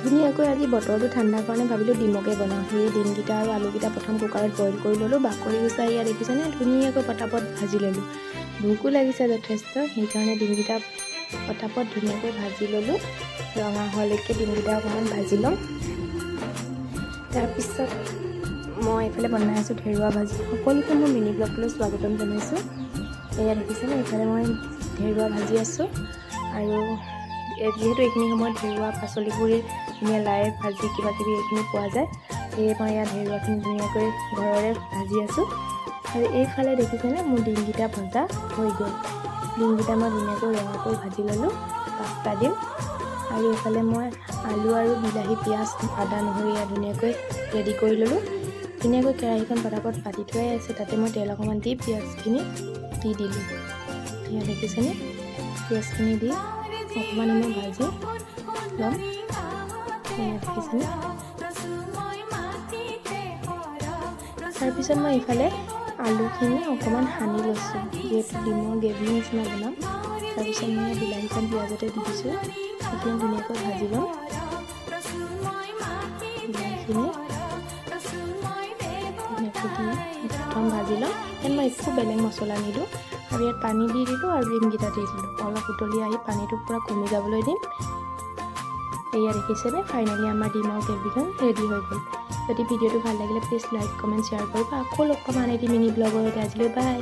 ধুনীয়াকৈ আজি বতৰটো ঠাণ্ডাৰ কাৰণে ভাবিলোঁ ডিমকে বনাওঁ। সেয়ে ডিমকেইটা আৰু আলুকেইটা প্ৰথম কুকাৰত বইল কৰি ল'লোঁ। বাকলি গুচাই ইয়াত দেখিছেনে, ধুনীয়াকৈ পটাপট ভাজি ল'লোঁ। ভোকো লাগিছে যথেষ্ট, সেইকাৰণে ডিমকেইটা পটাপট ধুনীয়াকৈ ভাজি ল'লোঁ। ৰঙা হোৱালৈকে ডিমকেইটা অকণমান ভাজি ল'ম। তাৰপিছত মই এইফালে বনাই আছোঁ ঢেৰুৱা ভাজি। সকলোকে মোৰ মিনি ব্লগটোলৈ স্বাগতম জনাইছোঁ। এয়া দেখিছেনে, এইফালে মই ঢেৰুৱা ভাজি আছোঁ। আৰু যিহেতু এইখিনি সময়ত ঢেৰুৱা পাচলিবোৰে ধুনীয়া লাই ভাজি কিবা কিবি এইখিনি পোৱা যায়, সেয়ে মই ইয়াত ঢেৰুৱাখিনি ধুনীয়াকৈ ঘৰৰে ভাজি আছোঁ। আৰু এইফালে দেখিছেনে, মোৰ ডিমকেইটা ভজা হৈ গ'ল। ডিমকেইটা মই ধুনীয়াকৈ ৰঙাকৈ ভাজি ল'লোঁ, 5টা ডিম। আৰু এইফালে মই আলু আৰু বিলাহী, পিঁয়াজ, আদা, নহৰু এয়া ধুনীয়াকৈ ৰেডি কৰি ল'লোঁ। ধুনীয়াকৈ কেৰাহীখন পটাপট পাতি থোৱাই আছে, তাতে মই তেল অকণমান দি পিঁয়াজখিনি দি দিলোঁ। এয়া দেখিছেনে, পিঁয়াজখিনি দি অকণমান সময় ভাজি ল'ম। এয়া দেখিছেনে? তাৰপিছত মই এইফালে আলুখিনি অকণমান সানি লৈছোঁ, যিহেতু ডিমৰ গ্ৰেভি নিচিনা বনাম। তাৰপিছত মই বিলাহীখন পিঁয়াজতে দি দিছোঁ। সেইখিনি ধুনীয়াকৈ ভাজি ল'ম বিলাহীখিনি ধুনীয়াকৈ দি প্ৰথম ভাজি ল'ম। ইয়াত মই একো বেলেগ মছলা নিদিওঁ। আৰু ইয়াত পানী দি দিলোঁ আৰু ডিমকেইটা দি দিলোঁ। অলপ উতলি আহি পানীটো পূৰা কমি যাবলৈ দিম। এয়া দেখিছেনে, ফাইনেলি আমাৰ ডিমৰ গ্ৰেভিখন ৰেডি হৈ গ'ল। যদি ভিডিঅ'টো ভাল লাগিলে প্লিজ লাইক, কমেণ্ট, শ্বেয়াৰ কৰিব। আকৌ লগ পাম আন এটি মিনি ব্লগৰ সৈতে। আজিলৈ বাই।